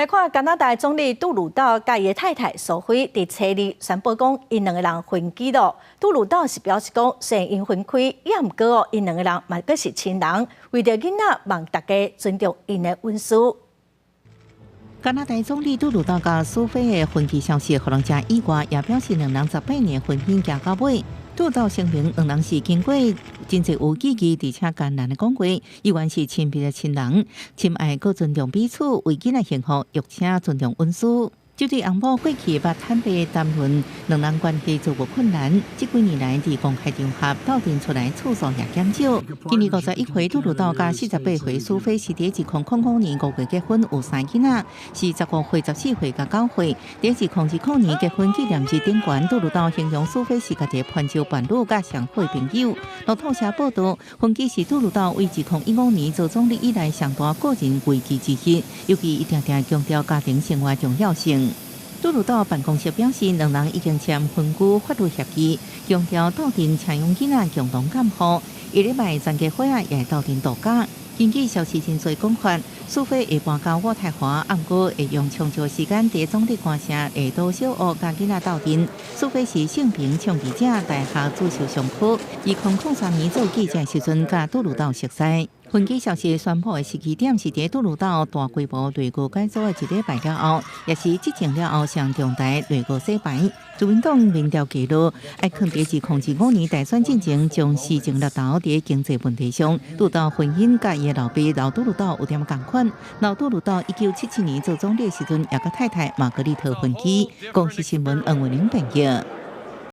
來看加拿大總理杜魯道佮伊的太太蘇菲佇初二宣布講，𪜶兩个人分居囉。杜魯道是表示講，雖然𪜶分開，也毋過哦，𪜶兩个人嘛閣是親人，為著囡仔，望大家尊重𪜶的隱私。加拿大總理杜魯道佮蘇菲的分居消息，予人誠意外，也表示兩人18年婚姻行到尾。杜魯道聲明，兩人是經過真濟有意義而且艱難的講話，依然是親密的親人，深愛閣尊重彼此，為囡仔幸福，欲請尊重隱私。這對翁某過去捌坦白談論兩人關係遭遇困難，這幾年來佇公開場合鬥陣出來次數也減少。今年51歲，杜魯道佮48歲蘇菲是佇2000年5月結婚，有三囡仔，是15歲、14歲佮9歲。佇2020年結婚紀念日頂懸，杜魯道形容蘇菲是家己的潘石伴侶佮上好朋友。路透社報道，分居是杜魯道為2015年做總理以來上大個人危機之一，尤其伊定定強調家庭生活重要性。杜魯道辦公室表示，兩人已經簽分居法律協議，強調鬥陣請養囡仔共同監護。下禮拜全家伙仔也會鬥陣度假。根據消息人士講法，蘇菲會搬到渥太華，毋過會用上少時間佇總理官城下島小屋佮囡仔鬥陣。蘇菲是性平倡議者，大學主修商科，2003年做記者時陣，佮杜魯道熟似。分居消息宣布的時機點是佇杜魯道大規模內閣改組的一禮拜了後，也是執政了後上重大內閣洗牌。自民黨民調記錄，愛囥佇2025年大選進前，將時政獵頭佇經濟問題上，杜魯道婚姻佮伊的老爸老杜魯道有點仝款。老杜魯道1977年做總理時陣，也佮太太瑪格麗特分居。公視新聞黃文玲編譯。